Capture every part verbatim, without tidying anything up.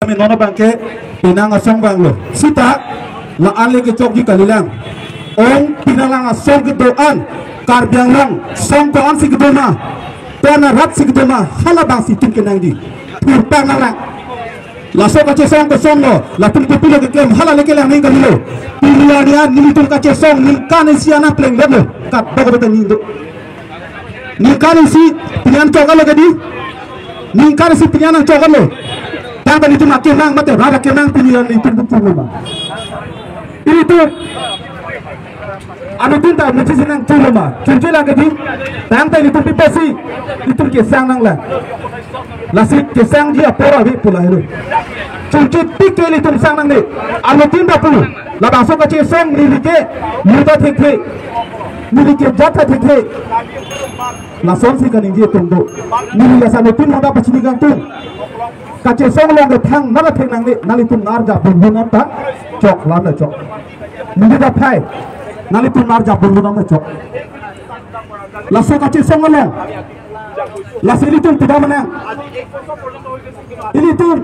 Menono abangke penang asong abanglo. Sita la-an le kechokji kalilang. Ong penang lang asong kedo-an, Karbi Anglong song ko-ansi kedo ma, ko-an aratsi kedo ma, halabangsi itum kenangji. Purtang nanglang. Laso kachesong kosonlo, latum kopilo keklem, hala le kelang nangji kalilo. Pini arni an nelitum kachesong ningkan isi an plengdetlo. Kat bok beta nindo. Ningkan isi pini an choklo kedi. Ningkan isi pini an choklo. Tangte nelitum akemang mate rat akemang pini an nelitum bukchung ma. Ilitum anuttin ta mesi sinang cholo ma. Chunche lang kedi. Tangte nelitum pipesi. Nelitum kesang nanglang. Lasi kesangji apor ave pu lahelo. Chunche tik ke nelitum sang nangne. Anuttin ta pu. Labangso kachesong neli ke yuta thekthe. Neli ke jat ta thekthe. Lasonsi kaningje atum do. Neli lason anuttin mata pachini kangtung. Kachesong along kethang nara thek nangne, nanglitum nar jabun bunam ta chok lam ta chok. Neli ta phai. Nanglitum nar jabun bunam ta chok. Laso kachesong along. Lasi ilitum pida manang. Ilitum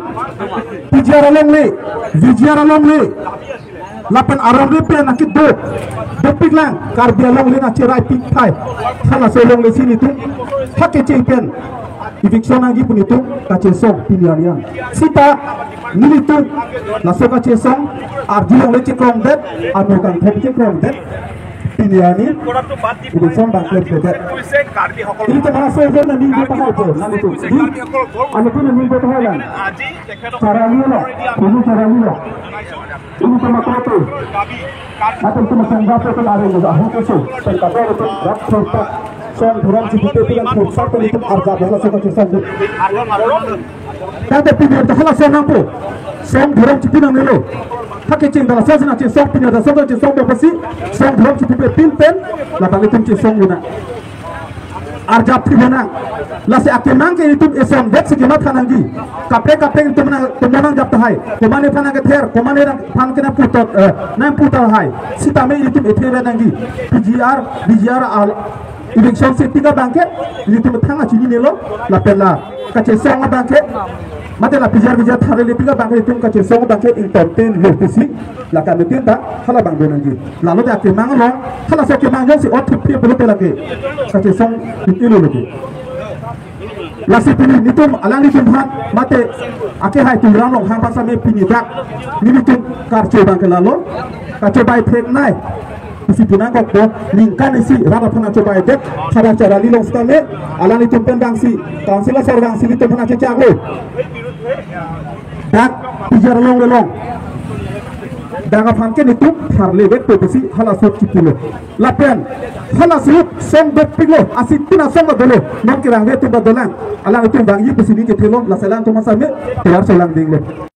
P G R alongle, V G R alongle. Lapen arong repen akit do. Dopik lang, Karbi alongle na cherai pik phai. Halaso alongle si nelitum. Hake che pen. Eviction nangji pu nelitum kachesong pini arni an. Sita nelitum laso kachesong arjulongle chekrongdet, anu kangthom chekrongdet. Pini arni eviction bangklemkledet. Ilitum halaso eviction nangji tahai po, nelitum. Di, anu pun nangji tahai lang. Charalilo, pini charalilo. Ilitum matote. Atum tu masang gapo tu lari juga. Ahok isu. Tengkador tu rak serta. Song dhorom chipipe tu yang pursak tu ilitum arjap halaso kachesong do. Tangte pini ta halaso nangpo. Song dhorom chipi nangnelo. Hake ching dala song sina chesong pini ta song chesong do pasi. Song dhorom chipipe pinpen. Labang itum chesong luna. Arjap thibonang. Lasi akemang ke itum esonbetsi kematha nangji. Kaprek kaprek itum nang, itum nang jap tahai. Komatne aphan nangkether, komatne aphan ke nangputot, eh, nangpu tahai. Sitame itum ethe nangji. P G R, V G R al, eviction si tik abangke, itum thang achinine lo, lapen la kachesong abangke, mate la P G R, V G R tharle tik abangke, itum kachesong abangke ingtontin lo pusi. Lake anuttin ta halabang do nangji. Lalo ta akemang lo, halaso akemang jongsi ot thupri pulote lake kachesong ilo lake. Lasi pini nelitum alanglitum aphan mate akehai Tuliram Ronghang aphan same pini dak nelitum karcho abangke lalo, kachobai theknei. Isi pinangkokpo, ningkan isi rat aphan chobaidet, hada charalilo sitame, alanglitum pen bangsi, council asar bangsi nelitum aphan chechaklo. Dak P G R alongle along. Dak aphan ke nelitum tharlevekpo pusi halaso chipulo. Lapen halaso song dopiklo, asitin asong lo dolo, non kerangve atum ta dolang. Alanglitum vangji pusi neli kethelo, lasi alangtum asame, teyar solang dinglo.